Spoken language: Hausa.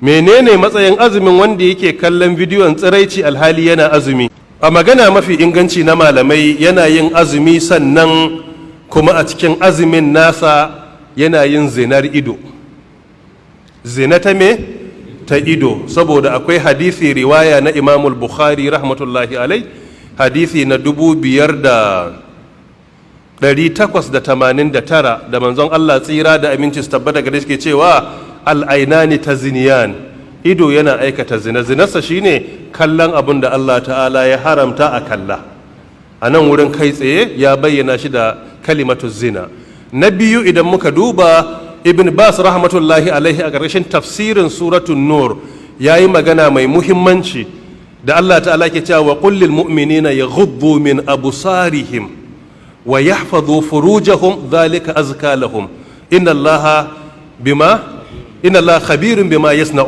Menene matsayin azumin wanda yake kallon bidiyon tsiraici alhali yana azumi? A magana mafi inganci na malamai, yana yin azumi, sannan kuma a cikin azumin nasa yana yin zinar ido. Zina ta me? Ta ido. Saboda akwai hadisi, riwaya na Imamul Bukhari rahmatullahi alai, hadisi na 5889, da manzon Allah tsira da aminci su tabbata gare shi ke cewa: العينان تزنيان. Ido yana aikata zina. Zinarsa shine kallon abin da Allah Ta'ala ya haramta a kalla. A nan wurin kai tsaye ya bayyana shi da kalimatu zina. Na biyu, idan muka duba Ibn Bas rahmatullahi alaihi a ƙarshen tafsirin Suratun Nur, ya yi magana mai muhimmanci da Allah Ta'ala ke cewa: وقل للمؤمنين يغضوا من أبصارهم ويحفظوا فروجهم ذلك أزكى لهم إن الله بما إن الله خبير بما يصنعون.